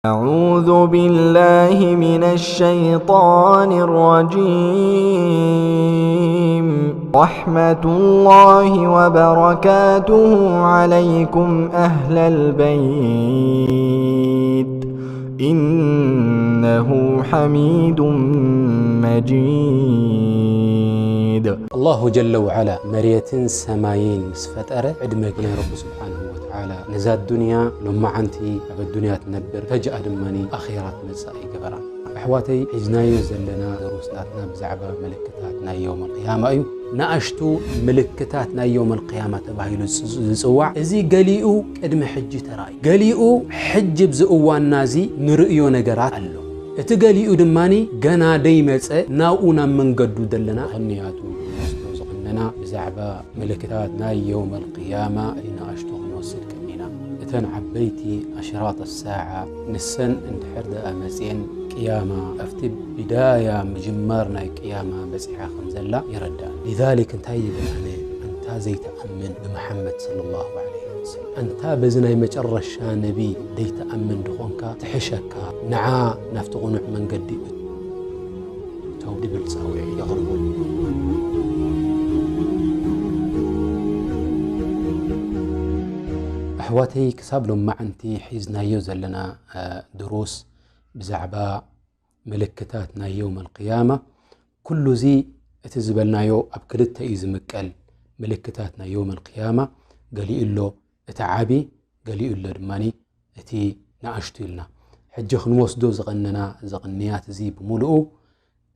أعوذ بالله من الشيطان الرجيم. رحمة الله وبركاته عليكم أهل البيت. إنه حميد مجيد. ኣላሁ ጀለ ወዓላ መሬትን ሰማይን ምስ ፈጠረ ዕድመ ናይ ረቢ ስብሓንሁ ወተዓላ ነዛ ዱንያ ሎማዓንቲ ኣብ ኣዱንያ ትነብር፣ ፈጅኣ ድማ ኣኼራ ትመጽእ ኣይገበራን። ኣሕዋተይ፣ ሒዝናዮ ዘለና ርኡስ ናትና ብዛዕባ ምልክታት ናይ የውመል ቅያማ እዩ። ንኣሽቱ ምልክታት ናይ የውመል ቅያማ ተባሂሉ ዝጽዋዕ፣ እዚ ገሊኡ ቅድሚ ሕጂ ተራእዩ፣ ገሊኡ ሕጂ ኣብዚ እዋንና እዚ ንርእዮ ነገራት ኣሎ። እቲ ገሊኡ ድማ ገና ደይመጸ ናብኡ ናብ መንገዱ ዘለና። ክንያቱ ክንወስዶ ዝቐነና ብዛዕባ ምልክታት ናይ የውመል ቅያማ ንኣሽቱ ክንወስድ ቀኒና። እተን ዓበይቲ ኣሽራጥ ሳዓ ንሰን እንድሕር ደኣ መጽየን ቅያማ ኣብቲ ብዳያ ምጅማር ናይ ቅያማ በጺሓ ከም ዘላ የረድኣና። ሊዛሊክ እንታይ ይብል ኣነ ኣንታ ዘይትኣምን ብመሓመድ ሰለላሁ ዐለይሂ ወሰለም፣ ኣንታ በዚ ናይ መጨረሻ ነቢ ዘይትኣምን ድኾንካ ትሕሸካ፣ ንዓ ናብቲ ቕኑዕ መንገዲ እተው ድብል ጻውዒት የቕርቡ። ኣሕዋተይ፣ ክሳብ ሎማዓንቲ ሒዝናዮ ዘለና ድሩስ ብዛዕባ ምልክታት ናይ የውመል ቅያማ፣ ኩሉ እዚ እቲ ዝበልናዮ ኣብ ክልተ እዩ ዝምቀል። ምልክታት ናይ የውመል ቅያማ ገሊኡ ኣሎ እቲ ዓቢ፣ ገሊኡ ኣሎ ድማ እቲ ንኣሽቱ ኢልና። ሕጂ ክንወስዶ ዝቐነና፣ ዝቕንያት እዚ ብምሉኡ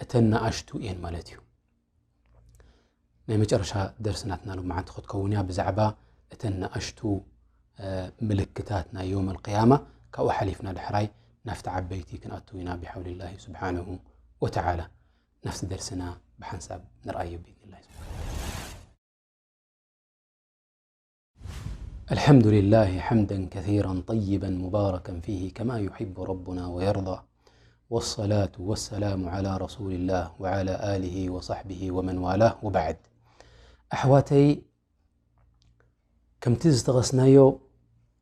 እተን ንኣሽቱ እየን ማለት እዩ። ናይ መጨረሻ ደርሲ ናትና ሎማዓንቲ ክትከውን እያ ብዛዕባ እተን ንኣሽቱ ምልክታት ናይ የውመል ቅያማ። ካብኡ ሓሊፍና ዳሕራይ ናብቲ ዓበይቲ ክንኣቱ ኢና ብሓውሊላሂ ስብሓንሁ ወተዓላ። ናብቲ ደርስና ብሓንሳብ ንርኣዮ ብኢዝኒላሂ ስብሓንሁ ወተዓላ። الحمد لله حمدا كثيرا طيبا مباركا فيه كما يحب ربنا ويرضى، والصلاة والسلام على رسول الله وعلى آله وصحبه ومن والاه، وبعد. ኣሕዋተይ፣ ከምቲ ዝጠቐስናዮ፣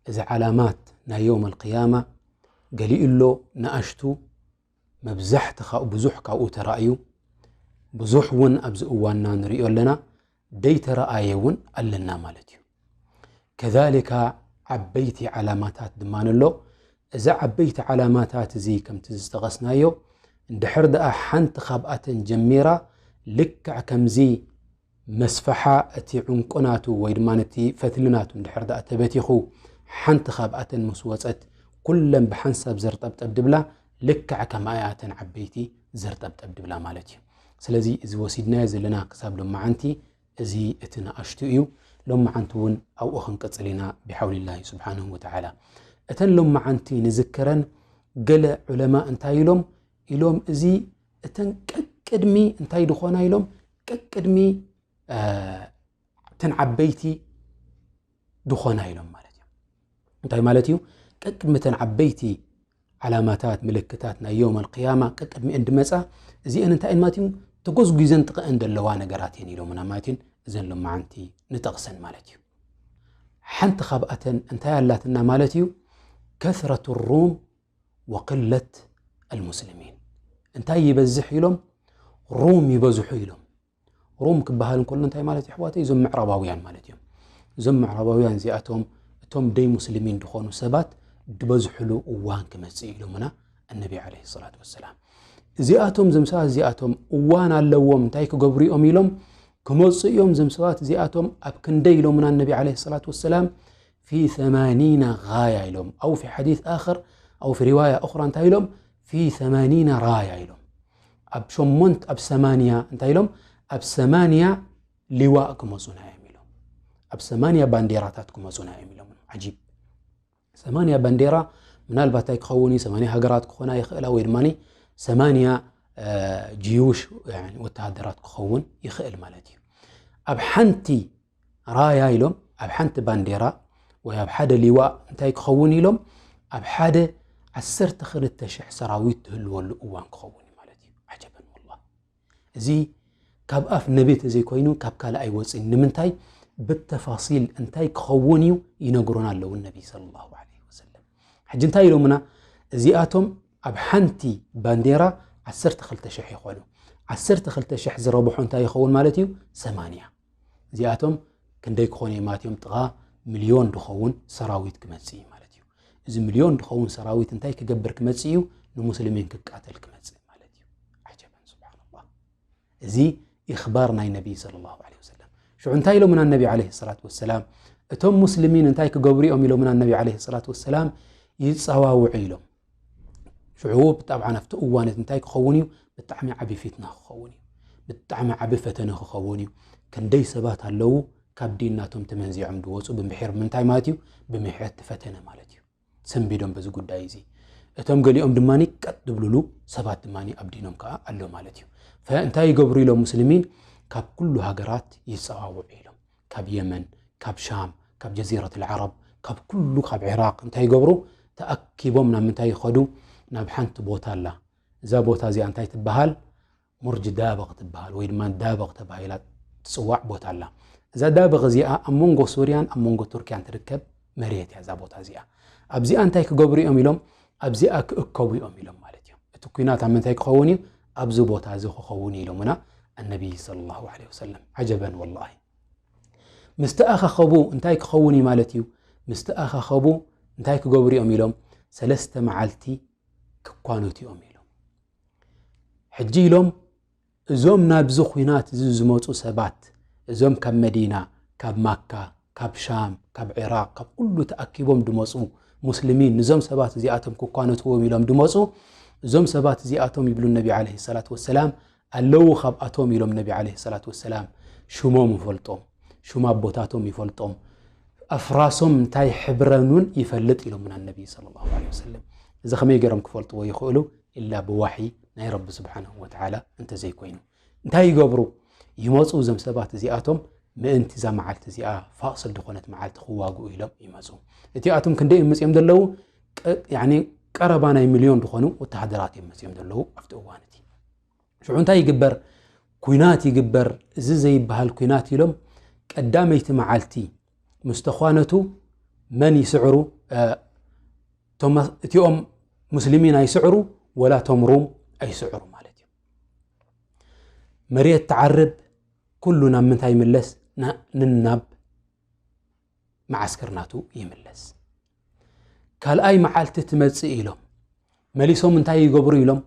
እዚ ዓላማት ናይ የውመል ቅያማ ገሊኡ ኣሎ ንኣሽቱ፣ መብዛሕቲ ካብኡ፣ ብዙሕ ካብኡ ተራእዩ፣ ብዙሕ እውን ኣብዚ እዋንና ንሪኦ ኣለና፣ ደይተረኣየ እውን ኣለና ማለት እዩ። ከዛሊካ ዓበይቲ ዓላማታት ድማ ኣሎ። እዚ ዓበይቲ ዓላማታት እዚ ከምቲ ዝጠቐስናዮ፣ እንድሕር ደኣ ሓንቲ ካብኣተን ጀሚራ፣ ልክዕ ከምዚ መስፈሓ እቲ ዕንቁ ናቱ ወይ ድማ ነቲ ፈትሊ ናቱ እንድሕር ደኣ ተበቲኹ፣ ሓንቲ ካብኣተን ምስ ወጸት፣ ኩለን ብሓንሳብ ዘርጠብጠብ ድብላ፣ ልክዕ ከማያተን ዓበይቲ ዘርጠብጠብ ድብላ ማለት እዩ። ስለዚ እዚ ወሲድናዮ ዘለና ክሳብ ሎማዓንቲ እዚ እቲ ንኣሽቱ እዩ። ሎማዓንቲ እውን ኣብኡ ክንቅጽል ኢና ብሓውሊላሂ ስብሓንሁ ወተዓላ። እተን ሎማዓንቲ ንዝክረን፣ ገለ ዑለማ እንታይ ኢሎም? ኢሎም እዚ እተን ቀቅድሚ እንታይ ድኾና ኢሎም? ቀቅድሚ፣ እ፣ እተን ዓበይቲ ድኾና ኢሎም ማለት እዩ። እንታይ ማለት እዩ? ቀቅድሚ እተን ዓበይቲ ዓላማታት፣ ምልክታት ናይ የውመል ቅያማ ቀቅድሚኤን ድመጻ፣ እዚኤን እንታይ እየን ማለት እዩ? ተጎዝጒዘን ጥቐአን ዘለዋ ነገራት እየን ኢሎምና ማለት እየን። እዘን ሎማዓንቲ ንጠቕሰን ማለት እዩ። ሓንቲ ካብኣተን እንታይ ኣላትና ማለት እዩ? ከስረቱ ሩም ወቅለት ኣልሙስሊሚን። እንታይ ይበዝሕ ኢሎም? ሩም ይበዝሑ ኢሎም። ሩም ክበሃል እንከሎ እንታይ ማለት እዩ ኣሕዋተይ? እዞም ምዕራባውያን ማለት እዮም። እዞም ምዕራባውያን እዚኣቶም እቶም ደይ ሙስሊሚን ዝኾኑ ሰባት ዝበዝሕሉ እዋን ክመጽእ እዩ ኢሎምና ኣነቢ ዓለይሂ ሰላቱ ወሰላም። እዚኣቶም፣ እዞም ሰባት እዚኣቶም እዋን ኣለዎም፣ እንታይ ክገብሩ እዮም ኢሎም ክመጹ እዮም። እዞም ሰባት እዚኣቶም ኣብ ክንደይ ኢሎምና ኣነቢ ዓለይሂ ሰላቱ ወሰላም? ፊ ሰማኒና ጋያ ኢሎም። ኣው ፊ ሓዲስ ኣኸር፣ ኣው ፊ ሪዋያ ኡኽራ እንታይ ኢሎም? ፊ ሰማኒና ራያ ኢሎም። ኣብ ሸሞንት-፣ ኣብ ሰማንያ እንታይ ኢሎም? ኣብ ሰማንያ ሊዋእ ክመጹና እዮም ኢሎም። ኣብ ሰማንያ ባንዴራታት ክመጹና እዮም ኢሎም። ዓጂብ። ሰማንያ ባንዴራ ምናልባት እንታይ ክኸውን እዩ? ሰማንያ ሃገራት ክኾና ይኽእላ፣ ወይ ድማ ሰማንያ፣ እ፣ ጅዩሽ፣ ያኒ ወተሃደራት ክኸውን ይኽእል ማለት እዩ። ኣብ ሓንቲ ራያ ኢሎም፣ ኣብ ሓንቲ ባንዴራ ወይ ኣብ ሓደ ሊዋእ እንታይ ክኸውን ኢሎም? ኣብ ሓደ ዓሰርተ ክልተ ሽሕ ሰራዊት ትህልወሉ እዋን ክኸውን እዩ ማለት እዩ። ዓጀበን ወላሂ። እዚ ካብ ኣፍ ነቢ ተዘይኮይኑ ካብ ካልእ ኣይወፅን። ንምንታይ? ብተፋሲል እንታይ ክኸውን እዩ ይነግሩና ኣለዉ ነቢ ሰለላሁ ዐለይሂ ወሰለም። ሕጂ እንታይ ኢሎምና? እዚኣቶም ኣብ ሓንቲ ባንዴራ ዓሰርተ ክልተ ሽሕ ይኾኑ። ዓሰርተ ክልተ ሽሕ ዝረብሑ እንታይ ይኸውን ማለት እዩ? ሰማንያ። እዚኣቶም ክንደይ ክኾኑ እዮም ማለት እዮም? ጥቓ ሚልዮን ድኸውን ሰራዊት ክመጽእ እዩ ማለት እዩ። እዚ ሚልዮን ድኸውን ሰራዊት እንታይ ክገብር ክመጽእ እዩ? ንሙስሊሚን ክቃተል ክመጽእ ማለት እዩ። ዓጀበን ስብሓንላህ። እዚ ኢኽባር ናይ ነቢ ሰለላሁ ዐለይሂ ወሰለም። ሽዑ እንታይ ኢሎምና ነቢ ዐለይሂ ሰላቱ ወሰላም? እቶም ሙስሊሚን እንታይ ክገብሩ እዮም ኢሎምና ነቢ ዐለይሂ ሰላቱ ወሰላም? ይጸዋውዑ ኢሎም። ሽዑ ብጣብዓን ኣብቲ እዋን እቲ እንታይ ክኸውን እዩ? ብጣዕሚ ዓቢ ፊትና ክኸውን እዩ። ብጣዕሚ ዓቢ ፈተነ ክኸውን እዩ። ክንደይ ሰባት ኣለዉ ካብ ዲን ናቶም ተመንዚዖም ድወፁ ብምሕር ምንታይ ማለት እዩ? ብምሕረት ፈተነ ማለት እዩ። ሰንቢዶም በዚ ጉዳይ እዚ። እቶም ገሊኦም ድማ ቀጥ ድብሉሉ ሰባት ድማ ኣብ ዲኖም ከዓ ኣሎ ማለት እዩ። ፈ እንታይ ይገብሩ ኢሎም? ሙስሊሚን ካብ ኩሉ ሃገራት ይፀዋውዑ ኢሎም። ካብ የመን፣ ካብ ሻም፣ ካብ ጀዚረት ልዓረብ፣ ካብ ኩሉ፣ ካብ ዒራቅ እንታይ ይገብሩ? ተኣኪቦም ናብ ምንታይ ይኸዱ? ናብ ሓንቲ ቦታ ኣላ። እዛ ቦታ እዚኣ እንታይ ትበሃል? ሙርጅ ዳበቕ ትበሃል፣ ወይ ድማ ዳበቕ ተባሂላ ትጽዋዕ ቦታ ኣላ። እዛ ዳበቕ እዚኣ ኣብ መንጎ ሱርያን ኣብ መንጎ ቱርክያን ትርከብ መሬት እያ እዛ ቦታ እዚኣ። ኣብዚኣ እንታይ ክገብሩ እዮም ኢሎም? ኣብዚኣ ክእከቡ እዮም ኢሎም ማለት እዮም። እቲ ኲናት ኣብ ምንታይ ክኸውን እዩ? ኣብዚ ቦታ እዚ ክኸውን እዩ ኢሎምና ኣነቢይ ሰለላሁ ዐለይሂ ወሰለም። ዓጀበን ወላሂ። ምስ ተኣኻኸቡ እንታይ ክኸውን እዩ ማለት እዩ? ምስ ተኣኻኸቡ እንታይ ክገብሩ እዮም ኢሎም? ሰለስተ መዓልቲ ክኳነቱ እዮም ኢሎም። ሕጂ ኢሎም እዞም ናብዚ ኹናት እዚ ዝመፁ ሰባት፣ እዞም ካብ መዲና፣ ካብ ማካ፣ ካብ ሻም፣ ካብ ዒራቅ፣ ካብ ኩሉ ተኣኪቦም ድመፁ ሙስሊሚን፣ ንዞም ሰባት እዚኣቶም ክኳነትዎም ኢሎም ድመፁ። እዞም ሰባት እዚኣቶም ይብሉ ነቢ ዐለይሂ ሰላቱ ወሰላም፣ ኣለዉ ካብኣቶም ኢሎም ነቢ ዐለይሂ ሰላቱ ወሰላም፣ ሽሞም ይፈልጦም፣ ሽም ኣቦታቶም ይፈልጦም፣ ኣፍራሶም እንታይ ሕብረን እውን ይፈልጥ ኢሎምና ነቢ ሰለላሁ ዐለይሂ ወሰለም። እዚ ከመይ ገይሮም ክፈልጥዎ ይኽእሉ? ኢላ ብዋሒ ናይ ረቢ ስብሓንሁ ወተዓላ እንተዘይኮይኑ። እንታይ ይገብሩ? ይመፁ እዞም ሰባት እዚኣቶም ምእንቲ እዛ መዓልቲ እዚኣ ፋቕስል ዝኾነት መዓልቲ ክዋግኡ ኢሎም ይመፁ። እቲኣቶም ክንደይ እዮም መፂኦም ዘለዉ? ቀ-፣ ያኒ ቀረባ ናይ ሚልዮን ዝኾኑ ወተሃደራት እዮም መፂኦም ዘለዉ ኣብቲ እዋን እቲ። ሽዑ እንታይ ይግበር? ኲናት ይግበር። እዚ ዘይበሃል ኲናት ኢሎም ቀዳመይቲ መዓልቲ ምስ ተዃነቱ መን ይስዕሩ? እ፣ እቶም፣ እቲኦም ሙስሊሚን ኣይስዕሩ ወላ እቶም ሩም ኣይስዕሩ ማለት እዩ። መሬት ትዓርብ፣ ኩሉ ናብ ምንታይ ይምለስ? ና-፣ ንናብ መዓስከር ናቱ ይምለስ። ካልኣይ መዓልቲ ትመጽእ ኢሎም መሊሶም እንታይ ይገብሩ ኢሎም?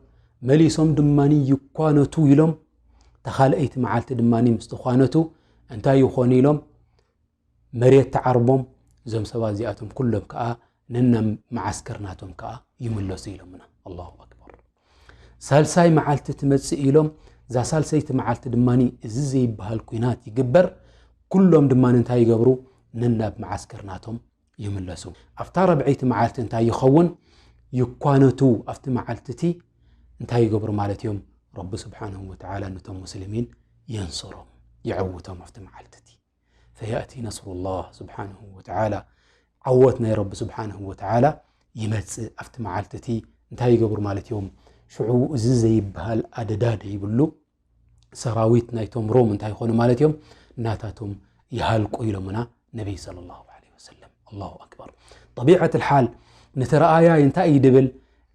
መሊሶም ድማ ይኳነቱ ኢሎም። ተኻልኣይቲ መዓልቲ ድማ ምስ ተኳነቱ እንታይ ይኾኑ ኢሎም? መሬት ተዓርቦም። እዞም ሰባት እዚኣቶም ኩሎም ከኣ ነናብ መዓስከር ናቶም ከኣ ይምለሱ ኢሎምና። ኣላሁ ኣክበር። ሳልሳይ መዓልቲ ትመጽእ ኢሎም። እዛ ሳልሰይቲ መዓልቲ ድማ እዚ ዘይበሃል ኲናት ይግበር። ኩሎም ድማ እንታይ ይገብሩ? ነናብ መዓስከር ናቶም ይምለሱ። ኣብታ ረብዐይቲ መዓልቲ እንታይ ይኸውን? ይኳነቱ። ኣብቲ መዓልቲ እቲ እንታይ ይገብሩ ማለት እዮም? ረቢ ስብሓንሁ ወተዓላ ነቶም ሙስሊሚን የንስሮም፣ የዕውቶም ኣብቲ መዓልቲ እቲ። ፈያእቲ ነስሩላህ ስብሓንሁ ወተዓላ፣ ዓወት ናይ ረቢ ስብሓንሁ ወተዓላ ይመጽእ ኣብቲ መዓልቲ እቲ። እንታይ ይገብሩ ማለት እዮም? ሽዑ እዚ ዘይበሃል ኣደዳ ደይብሉ ሰራዊት ናይቶም ሮም እንታይ ይኾኑ ማለት እዮም? ናታቶም ይሃልቁ ኢሎምና ነቢይ ሰለላሁ ዐለይሂ ወሰለም። ኣላሁ ኣክበር። ጠቢዐት ልሓል ነቲ ረኣያይ እንታይ እዩ ድብል?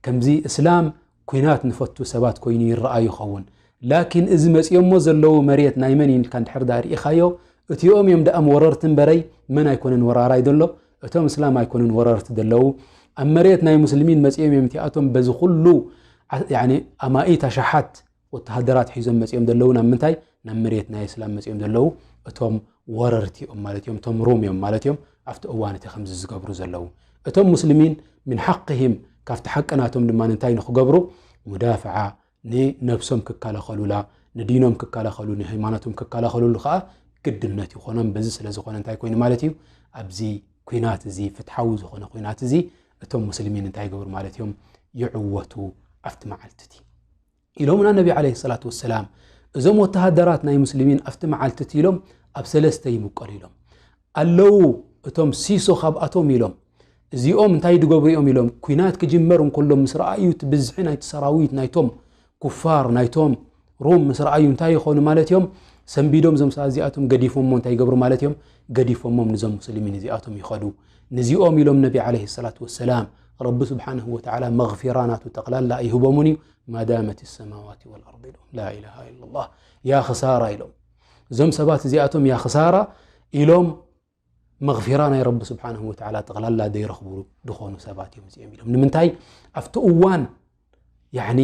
ከምዚ እስላም ኲናት ንፈቱ ሰባት ኮይኑ ይረኣ ይኸውን። ላኪን እዚ መጺኦሞ ዘለዉ መሬት ናይ መን እዩ ኢልካ እንድሕር ደኣ ርኢኻዮ፣ እቲኦም እዮም ደኣ ወረርቲ እምበረይ፣ መን ኣይኮነን ወራራይ ዘሎ? እቶም እስላም ኣይኮኑን ወረርቲ ዘለዉ። ኣብ መሬት ናይ ሙስሊሚን መጺኦም እዮም እቲኣቶም በዚ ኩሉ ዓ-፣ ያኒ ኣማኢት ኣሽሓት ወተሃደራት ሒዞም መጺኦም ዘለዉ ናብ ምንታይ? ናብ መሬት ናይ እስላም መጺኦም ዘለዉ እቶም ወረርቲ እዮም ማለት እዮም፣ እቶም ሩም እዮም ማለት እዮም። ኣብቲ እዋን እቲ ከምዚ ዝገብሩ ዘለዉ እቶም ሙስሊሚን ምን ሓቅሂም ካብቲ ሓቂ ናቶም ድማ እንታይ ንክገብሩ? ሙዳፍዓ፣ ንነብሶም ክከላኸሉላ፣ ንዲኖም ክከላኸሉ፣ ንሃይማኖቶም ክከላኸሉሉ ከዓ ግድነት ይኾኖም። በዚ ስለ ዝኾነ እንታይ ኮይኑ ማለት እዩ? ኣብዚ ኲናት እዚ፣ ፍትሓዊ ዝኾነ ኲናት እዚ እቶም ሙስሊሚን እንታይ ይገብሩ ማለት እዮም? ይዕወቱ ኣብቲ መዓልቲ እቲ። ኢሎምና ነቢ ዓለይሂ ሰላቱ ወሰላም፣ እዞም ወተሃደራት ናይ ሙስሊሚን ኣብቲ መዓልቲ እቲ ኢሎም ኣብ ሰለስተ ይምቀሉ ኢሎም። ኣለዉ እቶም ሲሶ ካብኣቶም ኢሎም። እዚኦም እንታይ ድገብሩ እዮም ኢሎም፣ ኲናት ክጅመር እንከሎ ምስ ረኣዩ እቲ ብዝሒ ናይቲ ሰራዊት ናይቶም ኩፋር፣ ናይቶም ሩም ምስ ረኣዩ እንታይ ይኾኑ ማለት እዮም? ሰንቢዶም እዞም ሰባት እዚኣቶም ገዲፎሞ እንታይ ይገብሩ ማለት እዮም? ገዲፎሞም ንዞም ሙስሊሚን እዚኣቶም ይኸዱ። ንዚኦም ኢሎም ነቢ ዓለይሂ ሰላቱ ወሰላም ረቢ ስብሓንሁ ወተዓላ መግፊራ ናቱ ጠቕላላ ኣይህቦምን እዩ። ማዳመት ሰማዋት ወልኣርድ ኢሎም ላኢላሃ ኢላላህ። ያ ክሳራ ኢሎም እዞም ሰባት እዚኣቶም፣ ያ ክሳራ ኢሎም መግፊራ ናይ ረቢ ስብሓንሁ ወተዓላ ጠቕላላ ዘይረኽቡ ዝኾኑ ሰባት እዮም እዚኦም ኢሎም። ንምንታይ ኣብቲ እዋን ያኒ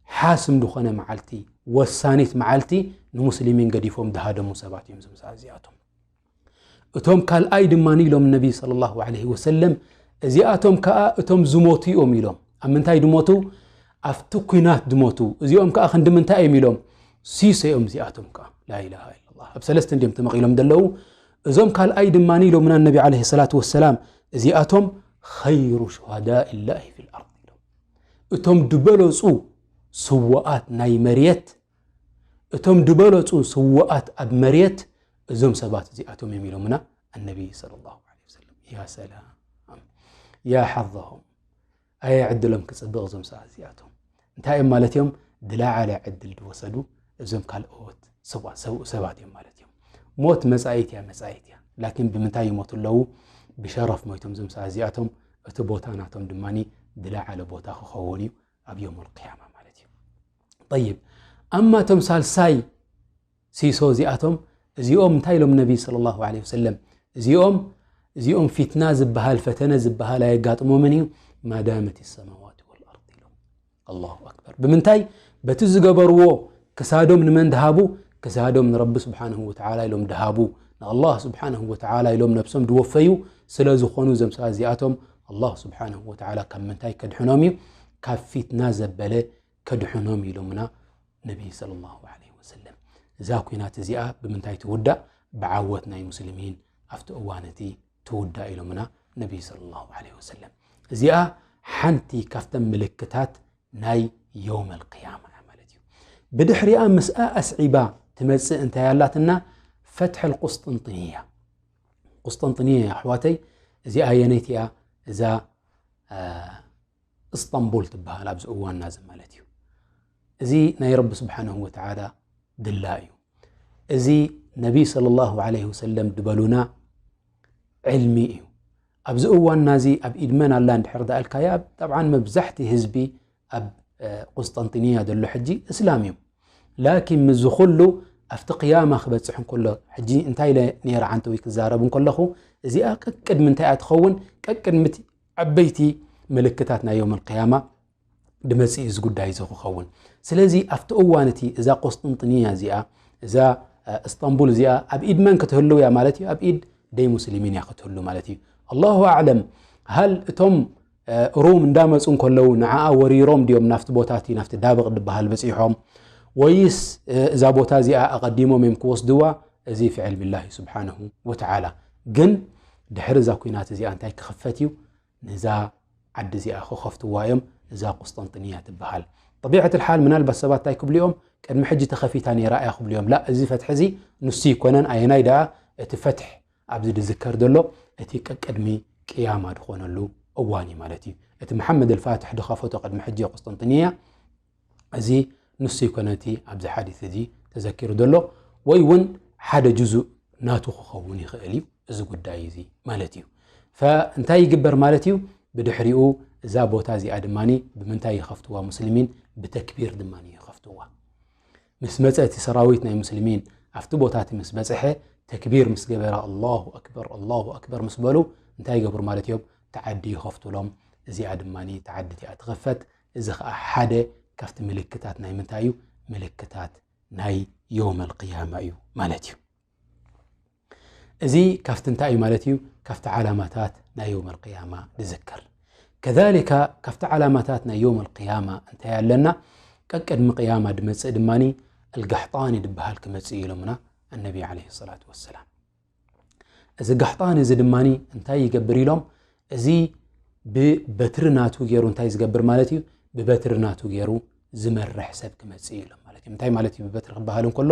ሓስም ዝኾነ መዓልቲ፣ ወሳኒት መዓልቲ ንሙስሊሚን ገዲፎም ዝሃደሙ ሰባት እዮም እዞም ሰባት እዚኣቶም። እቶም ካልኣይ ድማ ኢሎም ነቢ ሰለላሁ ዐለይሂ ወሰለም፣ እዚኣቶም ከኣ እቶም ዝሞቱ እዮም ኢሎም። ኣብ ምንታይ ዝሞቱ? ኣብቲ ኲናት ዝሞቱ። እዚኦም ከኣ ክንዲ ምንታይ እዮም ኢሎም? ሲሶ እዮም እዚኣቶም ከኣ። ላኢላሃ ኢላላህ። ኣብ ሰለስተ እንዲዮም ተመቒሎም ዘለዉ። እዞም ካልኣይ ድማ ኢሎምና ነቢ ዐለይሂ ሰላቱ ወሰላም፣ እዚኣቶም ኸይሩ ሹሃዳኢላሂ ፊል ኣርድ ኢሎም። እቶም ዝበለጹ ስውኣት ናይ መሬት፣ እቶም ዝበለጹ ስውኣት ኣብ መሬት እዞም ሰባት እዚኣቶም እዮም ኢሎምና ኣነቢ ሰለላሁ ዐለይሂ ወሰለም። ያ ሰላም፣ ያ ሓዘሆም፣ ኣየ ዕድሎም ክጽብቕ እዞም ሰባት እዚኣቶም። እንታይ እዮም ማለት እዮም? ዝለዓለ ዕድል ዝወሰዱ እዞም ካልኦት ሰብኣ-፣ ሰብኡ ሰባት እዮም ማለት እዮም። ሞት መጻኢት እያ፣ መጻኢት እያ። ላኪን ብምንታይ ይሞቱ ኣለዉ? ብሸረፍ ሞይቶም እዞም ሰባት እዚኣቶም። እቲ ቦታ ናቶም ድማ ዝለዓለ ቦታ ክኸውን እዩ ኣብ የውመል ቅያማ ማለት እዩ። ጠይብ፣ ኣማ እቶም ሳልሳይ ሲሶ እዚኣቶም፣ እዚኦም እንታይ ኢሎም ነቢ ሰለላሁ ዐለይሂ ወሰለም? እዚኦም፣ እዚኦም ፊትና ዝበሃል፣ ፈተነ ዝበሃል ኣየጋጥሞምን እዩ። ማዳመት ሰማዋት ወልኣርድ ኢሎም። ኣላሁ ኣክበር። ብምንታይ? በቲ ዝገበርዎ ክሳዶም ንመን ድሃቡ? ክሳዶም ንረቢ ስብሓንሁ ወተዓላ ኢሎም ድሃቡ። ንኣላህ ስብሓንሁ ወተዓላ ኢሎም ነብሶም ድወፈዩ ስለ ዝኾኑ፣ እዞም ሰባት እዚኣቶም ኣላህ ስብሓንሁ ወተዓላ ካብ ምንታይ ከድሕኖም እዩ? ካብ ፊትና ዘበለ ከድሕኖም ኢሎምና ነቢ ሰለላሁ ዐለይሂ ወሰለም። እዛ ኲናት እዚኣ ብምንታይ ትውዳእ? ብዓወት ናይ ሙስሊሚን ኣብቲ እዋን እቲ ትውዳእ ኢሎምና ነቢ ሰለላሁ ዐለይሂ ወሰለም። እዚኣ ሓንቲ ካብተን ምልክታት ናይ የውመል ቅያማ እያ ማለት እዩ። ብድሕሪኣ ምስኣ ኣስዒባ ትመጽእ እንታይ ኣላትና? ፈትሐል ቁስጥንጥንያ። ቁስጥንጥንያ ኣሕዋተይ፣ እዚኣ ኣየነይቲ እያ? እዛ፣ እ፣ እስጣንቡል ትበሃል ኣብዚ እዋንና እዚ ማለት እዩ። እዚ ናይ ረቢ ስብሓንሁ ወተዓላ ድላ እዩ። እዚ ነቢ ሰለላሁ ዐለይሂ ወሰለም ድበሉና ዕልሚ እዩ። ኣብዚ እዋንና እዚ ኣብ ኢድ መን ኣላ እንድሕር ደኣልካያ፣ ጠብዓን መብዛሕቲ ህዝቢ ኣብ፣ እ፣ ቁስጠንጢንያ ዘሎ ሕጂ እስላም እዩ። ላኪን ምስዚ ኩሉ ኣብቲ ቅያማ ክበጽሕ እንከሎ፣ ሕጂ እንታይ ኢለ ነይረ ዓንተዊ ክዛረብ እንከለኹ፣ እዚኣ ቀቅድሚ እንታይ እያ ትኸውን? ቀቅድሚ እቲ ዓበይቲ ምልክታት ናይ የውመል ቅያማ ድመጽእ እዩ እዚ ጉዳይ እዚ ክኸውን። ስለዚ ኣብቲ እዋን እቲ እዛ ቁስጥንጥንያ እዚኣ፣ እዛ፣ እ፣ እስጣንቡል እዚኣ ኣብ ኢድ መን ክትህልው እያ ማለት እዩ? ኣብ ኢድ ደይ ሙስሊሚን እያ ክትህሉ ማለት እዩ። ኣላሁ ኣዕለም፣ ሃል እቶም፣ እ፣ ሩም እንዳመጹ እንከለዉ ንዓኣ ወሪሮም ድዮም ናፍቲ ቦታ እቲ፣ ናፍቲ ዳብቕ ድበሃል በጺሖም? ወይስ፣ እ፣ እዛ ቦታ እዚኣ ኣቐዲሞም እዮም ክወስድዋ? እዚ ፊዕል ቢላሂ ስብሓንሁ ወተዓላ። ግን ድሕሪ እዛ ኲናት እዚኣ እንታይ ክኽፈት እዩ? ነዛ ዓዲ እዚኣ ክኸፍትዋ እዮም፣ እዛ ቁስጠንጥንያ ትበሃል። ጠቢዐት ልሓል ምናልባት ሰባት እንታይ ክብሉ እዮም? ቅድሚ ሕጂ ተኸፊታ ነይራ እያ ክብሉ እዮም። ላ፣ እዚ ፈትሒ እዚ ንሱ ይኮነን። ኣየናይ ደኣ? እቲ ፈትሕ ኣብዚ ዝዝከር ዘሎ እቲ ቀቅድሚ ቅያማ ዝኾነሉ እዋን እዩ ማለት እዩ። እቲ መሓመድ ኣልፋትሕ ዝኸፈቶ ቅድሚ ሕጂ ቁስጠንጥንያ፣ እዚ ንሱ ይኮነ እቲ ኣብዚ ሓዲስ እዚ ተዘኪሩ ዘሎ፣ ወይ እውን ሓደ ጅዙእ ናቱ ክኸውን ይኽእል እዩ እዚ ጉዳይ እዚ ማለት እዩ። ፈእንታይ ይግበር ማለት እዩ? ብድሕሪኡ እዛ ቦታ እዚኣ ድማ ብምንታይ ይኸፍትዋ? ሙስሊሚን ብተክቢር ድማ ይኸፍትዋ። ምስ መጸ እቲ ሰራዊት ናይ ሙስሊሚን ኣብቲ ቦታ እቲ ምስ በጽሐ፣ ተክቢር ምስ ገበረ፣ ኣላሁ ኣክበር፣ ኣላሁ ኣክበር ምስ በሉ፣ እንታይ ይገብሩ ማለት እዮም? እቲ ዓዲ ይኸፍቱሎም። እዚኣ ድማ እቲ ዓዲ እቲኣ ትኸፈት። እዚ ኸዓ ሓደ ካብቲ ምልክታት ናይ ምንታይ እዩ? ምልክታት ናይ የውመል ቅያማ እዩ ማለት እዩ። እዚ ካብቲ እንታይ እዩ ማለት እዩ? ካብቲ ዓላማታት ናይ የውመል ቅያማ ዝዝከር። ከዛሊካ ካብቲ ዓላማታት ናይ የውመል ቅያማ እንታይ ኣለና? ቀቅድሚ ቅያማ ድመጽእ ድማኒ ኣልጋሕጣኒ ድበሃል ክመጽእ እዩ ኢሎምና ኣነቢ ዓለይሂ ሰላቱ ወሰላም። እዚ ጋሕጣኒ እዚ ድማኒ እንታይ ይገብር ኢሎም? እዚ ብበትሪ ናቱ ገይሩ እንታይ ዝገብር ማለት እዩ? ብበትሪ ናቱ ገይሩ ዝመርሕ ሰብ ክመጽእ እዩ ኢሎም ማለት እዩ። እንታይ ማለት እዩ ብበትሪ ክበሃል እንከሎ?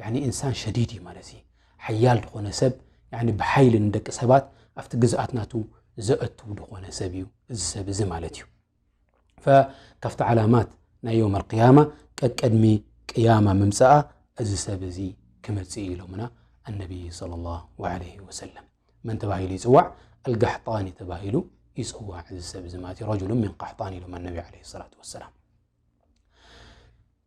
ያኒ ኢንሳን ሸዲድ እዩ ማለት እዩ። ሓያል ዝኾነ ሰብ፣ ያኒ ብሓይሊ ንደቂ ሰባት ኣብቲ ግዝኣት ናቱ ዘእቱ ዝኾነ ሰብ እዩ እዚ ሰብ እዚ ማለት እዩ። ፈ-፣ ካብቲ ዓላማት ናይ የውመል ቅያማ ቀቅድሚ ቅያማ ምምጻኣ እዚ ሰብ እዚ ክመጽእ እዩ ኢሎምና ኣነቢ ሰለላሁ ዐለይሂ ወሰለም። መን ተባሂሉ ይጽዋዕ? ኣልጋሕጣኒ ተባሂሉ ይፅዋዕ እዚ ሰብ እዚ ማለት እዩ። ረጁሉን ሚን ቃሕጣን ኢሎም ኣነቢ ዓለይሂ ሰላቱ ወሰላም።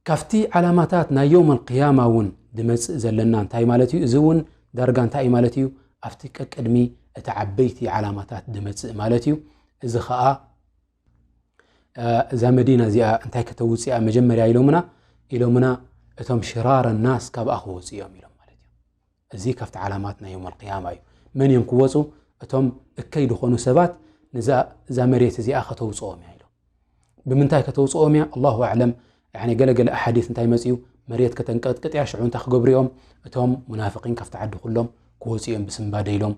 ካብቲ ዓላማታት ናይ የውመል ቅያማ እውን ድመፅእ ዘለና እንታይ ማለት እዩ? እዚ እውን ዳርጋ እንታይ እዩ ማለት እዩ? ኣብቲ ቀቅድሚ እቲ ዓበይቲ ዓላማታት ድመፅእ ማለት እዩ። እዚ ኸዓ እዛ መዲና እዚኣ እንታይ ከተውፅኣ መጀመርያ ኢሎምና ኢሎምና እቶም ሽራረ ናስ ካብኣ ክወፁ እዮም ኢሎም ማለት እዩ። እዚ ካብቲ ዓላማት ናይ የውመል ቅያማ እዩ። መን እዮም ክወፁ? እቶም እከይ ዝኾኑ ሰባት እዛ መሬት እዚኣ ከተውፅኦም እያ ኢሎም። ብምንታይ ከተውፅኦም እያ? ኣላሁ ኣዕለም። ገለገለ ኣሓዲት እንታይ መፅኡ? መሬት ከተንቀጥቅጥ እያ፣ ሽዑ እንታይ ክገብሩ እዮም? እቶም ሙናፍቂን ካብቲ ዓዲ ኩሎም ክወፁ እዮም ብስንባደ ኢሎም።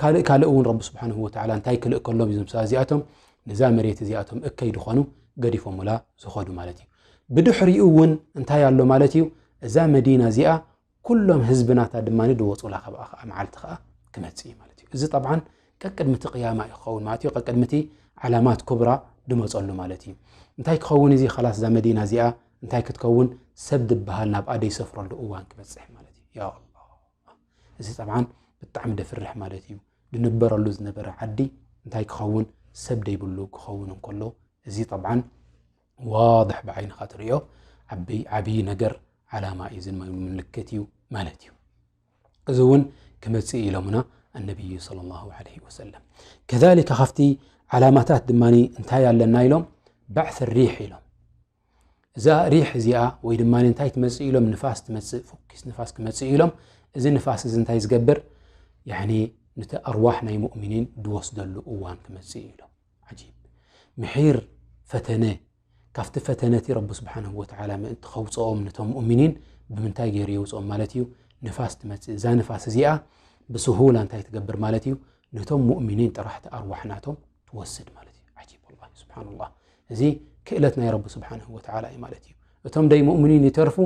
ካልእ ካልእ እውን ረቢ ስብሓንሁ ወተዓላ እንታይ ክልእከሎም እዩ? እዚኣቶም ነዛ መሬት እዚኣቶም እከይ ድኾኑ ገዲፎምላ ዝኸዱ ማለት እዩ። ብድሕሪኡ እውን እንታይ ኣሎ ማለት እዩ? እዛ መዲና እዚኣ ኩሎም ህዝቢ ናታ ድማ ድወፁላ ካብኣ ከዓ መዓልቲ ከዓ ክመፅእ እዩ ማለት እዩ። እዚ ጠብዓን ቀቅድሚ እቲ ቅያማ እዩ ክኸውን ማለት እዩ። ቀቅድሚ እቲ ዓላማት ኩብራ ድመፀሉ ማለት እዩ። እንታይ ክኸውን እዚ? ኸላስ እዛ መዲና እዚኣ እንታይ ክትከውን? ሰብ ድበሃል ናብኣ ደይሰፍረሉ እዋን ክበፅሕ ማለት እዩ። ያ ኣላህ፣ እዚ ጠብዓን ብጣዕሚ ደፍርሕ ማለት እዩ። ድንበረሉ ዝነበረ ዓዲ እንታይ ክኸውን? ሰብ ደይብሉ ክኸውን እንከሎ፣ እዚ ጠብዓን ዋድሕ ብዓይንኻ ትርእዮ ዓብይ ነገር ዓላማ እዩ፣ ዝን ምልክት እዩ ማለት እዩ። እዚ እውን ክመፅእ ኢሎምና ኣነቢዩ ሰለላሁ ዐለይሂ ወሰለም። ከዛሊከ ካብቲ ዓላማታት ድማ እንታይ ኣለና ኢሎም? ባዕት ሪሕ ኢሎም። እዛ ሪሕ እዚኣ ወይ ድማ እንታይ ትመፅእ ኢሎም? ንፋስ ትመፅእ፣ ፉኪስ ንፋስ ክመፅእ ኢሎም። እዚ ንፋስ እዚ እንታይ ዝገብር? ያኒ ነቲ ኣርዋሕ ናይ ሙእሚኒን ድወስደሉ እዋን ክመፅእ ኢሎም። ዓጂብ ምሒር ፈተነ ካብቲ ፈተነቲ ረቢ ስብሓንሁ ወተዓላ ምእንቲ ከውፅኦም ነቶም ሙእሚኒን ብምንታይ ገይሩ የውፅኦም ማለት እዩ? ንፋስ ትመፅእ። እዛ ንፋስ እዚኣ ብስሁላ እንታይ ትገብር ማለት እዩ? ነቶም ሙእሚኒን ጥራሕ እቲ ኣርዋሕ ናቶም ትወስድ ማለት እዩ። ዓጂብ ወላሂ ስብሓንላህ። እዚ ክእለት ናይ ረቢ ስብሓንሁ ወተዓላ እዩ ማለት እዩ። እቶም ደይ ሙእሚኒን ይተርፉ፣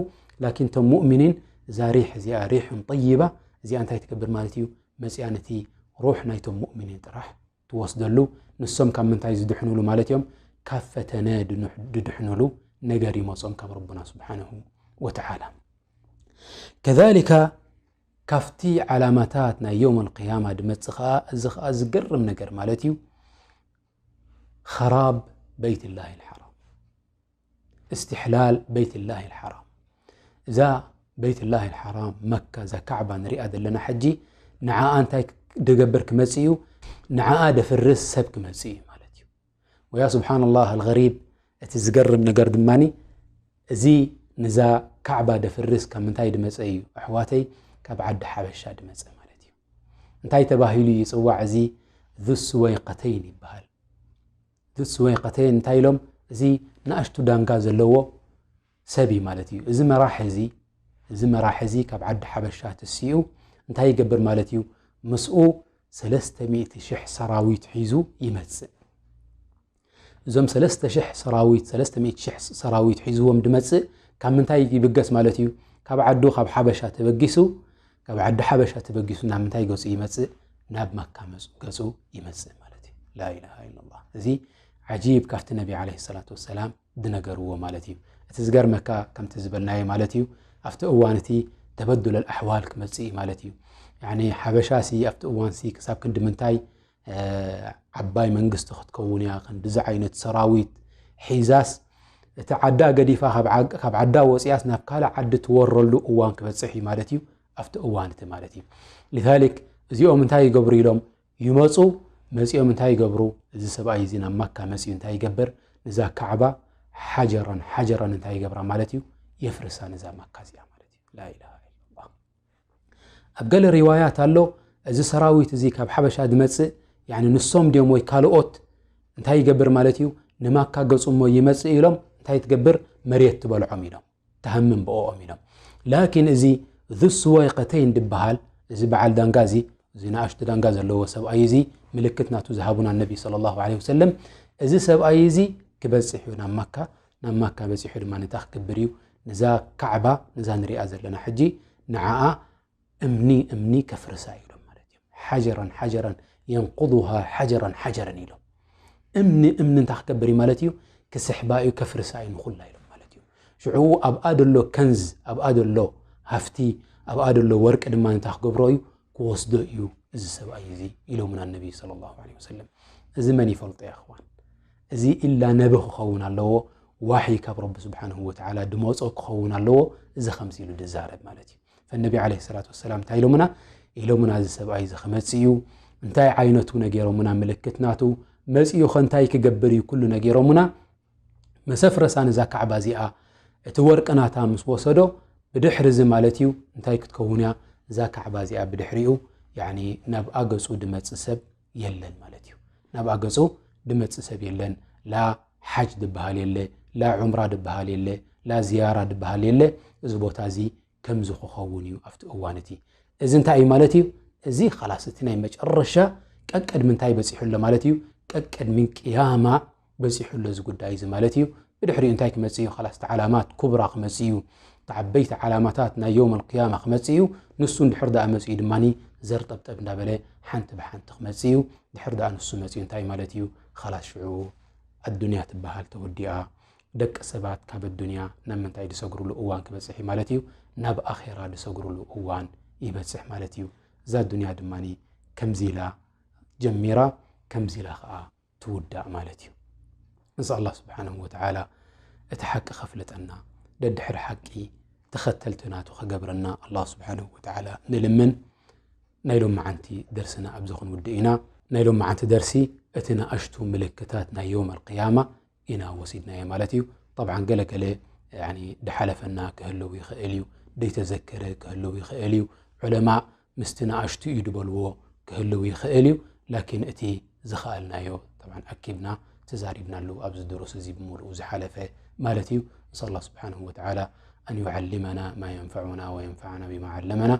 ላኪን እቶም ሙእሚኒን እዛ ሪሕ እዚኣ ሪሑን ጠይባ እዚኣ እንታይ ትገብር ማለት እዩ? መፅያ ነቲ ሩሕ ናይቶም ሙእሚኒን ጥራሕ ትወስደሉ። ንሶም ካብ ምንታይ ዝድሕኑሉ ማለት እዮም? ካብ ፈተነ ድድሕኑሉ ነገር ይመጾም ካብ ረቡና ስብሓንሁ ወተዓላ። ከዛሊካ ካብቲ ዓላማታት ናይ የውም ኣልቅያማ ድመጽእ ኸዓ፣ እዚ ኸዓ ዝገርም ነገር ማለት እዩ፣ ኸራብ በይትላሂ ልሓራም፣ እስትሕላል በይትላሂ ልሓራም። እዛ በይትላሂ ልሓራም መካ፣ እዛ ካዕባ ንሪኣ ዘለና ሕጂ፣ ንዓኣ እንታይ ድገብር ክመጽእ እዩ? ንዓኣ ደፍርስ ሰብ ክመጽእ እዩ ማለት እዩ። ወያ ስብሓንላህ ኣልገሪብ፣ እቲ ዝገርም ነገር ድማኒ፣ እዚ ንዛ ካዕባ ደፍርስ ካብ ምንታይ ድመጸ እዩ ኣሕዋተይ? ካብ ዓዲ ሓበሻ ድመጸ ማለት እዩ። እንታይ ተባሂሉ ይጽዋዕ እዚ? ዙ ስወይቀተይን ይበሃል። ዙ ስወይቀተይን እንታይ ኢሎም? እዚ ንኣሽቱ ዳንጋ ዘለዎ ሰብ እዩ ማለት እዩ። እዚ መራሕ እዚ፣ እዚ መራሕ እዚ ካብ ዓዲ ሓበሻ ትሲኡ እንታይ ይገብር ማለት እዩ? ምስኡ ሰለስተ ሚእቲ ሽሕ ሰራዊት ሒዙ ይመጽእ። እዞም ሰለስተ ሽሕ ሰራዊት፣ ሰለስተ ሚእቲ ሽሕ ሰራዊት ሒዝዎም ድመጽእ ካብ ምንታይ ይብገስ ማለት እዩ? ካብ ዓዱ፣ ካብ ሓበሻ ተበጊሱ፣ ካብ ዓዲ ሓበሻ ተበጊሱ ናብ ምንታይ ገጹ ይመጽእ? ናብ መካ መጹ፣ ገጹ ይመጽእ ማለት እዩ። ላኢላሃ ኢለላህ። እዚ ዓጂብ ካብቲ ነቢ ዓለይሂ ሰላቱ ወሰላም ድነገርዎ ማለት እዩ። እቲ ዝገርመካ ከምቲ ዝበልናዮ ማለት እዩ፣ ኣብቲ እዋን እቲ ተበዱል ኣልኣሕዋል ክመጽእ እዩ ማለት እዩ። ያኒ ሓበሻ ሲ ኣብቲ እዋን ሲ ክሳብ ክንዲ ምንታይ እ፣ ዓባይ መንግስቲ ክትከውን እያ፣ ክንድዚ ዓይነት ሰራዊት ሒዛስ፣ እቲ ዓዳ ገዲፋ ካብ ዓ-፣ ካብ ዓዳ ወፂኣስ ናብ ካልእ ዓዲ ትወረሉ እዋን ክበፅሕ እዩ ማለት እዩ፣ ኣብቲ እዋን እቲ ማለት እዩ። ሊዛሊክ እዚኦም እንታይ ይገብሩ ኢሎም ይመፁ፣ መፂኦም እንታይ ይገብሩ? እዚ ሰብኣይ እዚ ናብ መካ መፂኡ እንታይ ይገብር? ንዛ ካዕባ ሓጀረን ሓጀረን እንታይ ይገብራ ማለት እዩ? የፍርሳ ነዛ መካ እዚኣ ማለት እዩ። ላኢላሃ ኢለላህ። ኣብ ገለ ሪዋያት ኣሎ፣ እዚ ሰራዊት እዚ ካብ ሓበሻ ዝመጽእ፣ ያኒ ንሶም ድዮም ወይ ካልኦት እንታይ ይገብር ማለት እዩ? ንማካ ገጹ እሞ ይመጽእ ኢሎም እንታይ ትገብር? መሬት ትበልዖም ኢሎም፣ ትሃምም ብኦኦም ኢሎም። ላኪን እዚ ዙ ስወይቀተይን ድበሃል፣ እዚ በዓል ዳንጋ እዚ፣ እዚ ንኣሽቱ ዳንጋ ዘለዎ ሰብኣይ እዚ፣ ምልክት ናቱ ዝሃቡና ነቢ ሰለላሁ ዐለይሂ ወሰለም፣ እዚ ሰብኣይ እዚ ክበጽሕ እዩ ናብ ማካ፣ ናብ ማካ በጺሑ ድማ እንታይ ክገብር እዩ? ነዛ ካዕባ፣ ነዛ ንሪኣ ዘለና ሕጂ፣ ንዓኣ እምኒ እምኒ ከፍርሳ እዩ ኢሎም ማለት እዩ። ሓጀረን ሓጀረን፣ የንቁዱሃ ሓጀረን ሓጀረን ኢሎም። እምኒ እምኒ እንታይ ክገብር እዩ ማለት እዩ? ክስሕባ እዩ፣ ከፍርሳ እዩ ንኹላ ኢሎም ማለት እዩ። ሽዑ ኣብኣ ደሎ ከንዝ፣ ኣብኣ ደሎ ሃፍቲ፣ ኣብኣ ደሎ ወርቂ ድማ እንታይ ክገብሮ እዩ? ክወስዶ እዩ እዚ ሰብኣይ እዚ ኢሎምና ነቢ ሰለላሁ ዐለይሂ ወሰለም። እዚ መን ይፈልጦ? ያ እኽዋን፣ እዚ ኢላ ነቢ ክኸውን ኣለዎ፣ ዋሒ ካብ ረቢ ስብሓንሁ ወተዓላ ድመጾ ክኸውን ኣለዎ። እዚ ከምዚ ኢሉ ድዛረብ ማለት እዩ። ፈነቢ ዓለይሂ ሰላቱ ወሰላም እንታይ ኢሎምና? ኢሎምና፣ እዚ ሰብኣይ እዚ ክመጽእ እዩ። እንታይ ዓይነቱ ነገሮምና? ምልክት ናቱ መጺኡ ኸ እንታይ ክገብር እዩ? ኩሉ ነገሮምና። መሰፍረሳ ነዛ ካዕባ እዚኣ፣ እቲ ወርቂ ናታ ምስ ወሰዶ፣ ብድሕሪ እዚ ማለት እዩ እንታይ ክትከውን እያ? እዛ ካዕባ እዚኣ ብድሕሪኡ፣ ያኒ ናብኣ ገጹ ድመጽእ ሰብ የለን ማለት እዩ። ናብኣ ገጹ ድመጽእ ሰብ የለን። ላ ሓጅ ድበሃል የለ፣ ላ ዑምራ ድበሃል የለ፣ ላ ዝያራ ድበሃል የለ። እዚ ቦታ እዚ ከምዚ ክኸውን እዩ ኣብቲ እዋን እቲ። እዚ እንታይ እዩ ማለት እዩ? እዚ ኸላስ እቲ ናይ መጨረሻ ቀቀድሚ እንታይ በጺሑ ኣሎ ማለት እዩ? ቀቀድሚ ቅያማ በጺሑ ኣሎ እዚ ጉዳይ እዚ ማለት እዩ። ብድሕሪኡ እንታይ ክመጽእ እዩ? ኸላስ እቲ ዓላማት ኩብራ ክመጽእ እዩ። እቲ ዓበይቲ ዓላማታት ናይ የውም ኣልቅያማ ክመጽእ እዩ። ንሱ እንድሕር ደኣ መጽኡ ድማ ዘርጠብጠብ እንዳበለ ሓንቲ ብሓንቲ ክመጽእ እዩ። ድሕር ደኣ ንሱ መጽኡ እንታይ ማለት እዩ? ኸላስ ሽዑ ኣዱንያ ትበሃል ተወዲኣ። ደቂ ሰባት ካብ ኣዱንያ ናብ ምንታይ ድሰግሩሉ እዋን ክበጽሕ እዩ ማለት እዩ? ናብ ኣኼራ ድሰግሩሉ እዋን ይበጽሕ ማለት እዩ። እዛ ኣዱንያ ድማ ከምዚ ኢላ ጀሚራ፣ ከምዚ ኢላ ኸዓ ትውዳእ ማለት እዩ። ንስ ኣላህ ስብሓንሁ ወተዓላ እቲ ሓቂ ኸፍልጠና፣ ደድሕሪ ሓቂ ተኸተልቲ ናቱ ኸገብረና ኣላህ ስብሓንሁ ወተዓላ ንልምን። ናይ ሎመዓንቲ ደርስና ኣብዚ ክንውድእ ኢና። ናይ ሎመዓንቲ ደርሲ እቲ ንኣሽቱ ምልክታት ናይ የውም ኣልቅያማ ኢና ወሲድናዮ ማለት እዩ። ጠብዓን ገለገለ፣ ያኒ፣ ድሓለፈና ክህልው ይኽእል እዩ፣ ደይተዘከረ ክህልው ይኽእል እዩ። ዑለማእ ምስቲ ንኣሽቱ እዩ ድበልዎ ክህልው ይኽእል እዩ። ላኪን እቲ ዝኸኣልናዮ፣ ጠብዓን፣ ኣኪብና ተዛሪብናሉ ኣብዚ ድሩስ እዚ ብምሉኡ ዝሓለፈ ማለት እዩ። نسأل الله سبحانه وتعالى أن يعلمنا ما ينفعنا وينفعنا بما علمنا،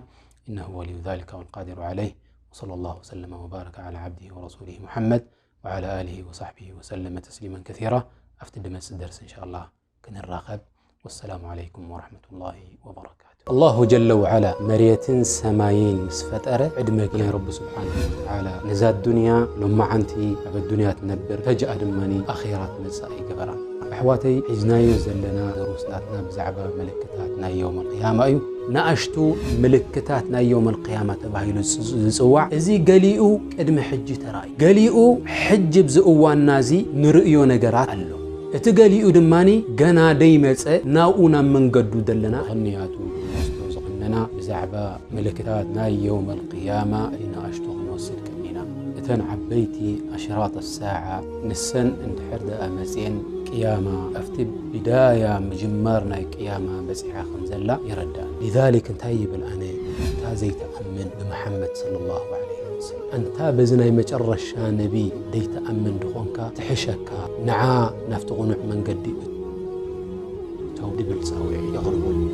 إنه ولي ذلك والقادر عليه. وصلى الله وسلم وبارك على عبده ورسوله محمد وعلى آله وصحبه وسلم تسليما كثيرا. ኣብቲ ድመጽእ ደርሲ إن شاء الله ክንራኸብ። والسلام عليكم ورحمة الله وبركاته. ኣላሁ ጀለ ወዓላ መሬትን ሰማይን ምስ ፈጠረ፣ ዕድመ ናይ ረቢ ስብሓንሁ ወተዓላ ነዛ ዱንያ ሎመዓንቲ ኣብ ኣዱንያ ትነብር፣ ፈጅኣ ድማ ኣኼራ ትመጽእ ኣይገበራን። ኣሕዋተይ፣ ሒዝናዮ ዘለና ድሩስ ናትና ብዛዕባ ምልክታት ናይ የውም ኣልቅያማ እዩ። ንኣሽቱ ምልክታት ናይ የውም ኣልቅያማ ተባሂሉ ዝጽ-፣ ዝጽዋዕ፣ እዚ ገሊኡ ቅድሚ ሕጂ ተራእዩ፣ ገሊኡ ሕጂ ኣብዚ እዋንና እዚ ንርእዮ ነገራት ኣሎ። እቲ ገሊኡ ድማ ገና ደይመጸ፣ ናብኡ ናብ መንገዱ ዘለና። ኽንያቱ ንወስዶ ዝኽነና ብዛዕባ ምልክታት ናይ የውም ኣልቅያማ ንኣሽቱ ክንወስድ ቀኒና። እተን ዓበይቲ ኣሽራጥ ኣሳዓ ንሰን እንድሕር ደኣ መጽየን ቅያማ ኣብቲ ቢዳያ ምጅማር ናይ ቅያማ በጺሓ ከም ዘላ ይረዳእ። ሊዛሊክ እንታይ ይብል ኣነ? እታ ዘይትኣምን ብመሓመድ ሰለላሁ ዐለይሂ ወሰለም፣ ኣንታ በዚ ናይ መጨረሻ ነቢ ደይትኣምን ድኾንካ ትሕሸካ፣ ንዓ ናብቲ ቕኑዕ መንገዲ እቶ ድብል ጻውዒት የቕርቡ።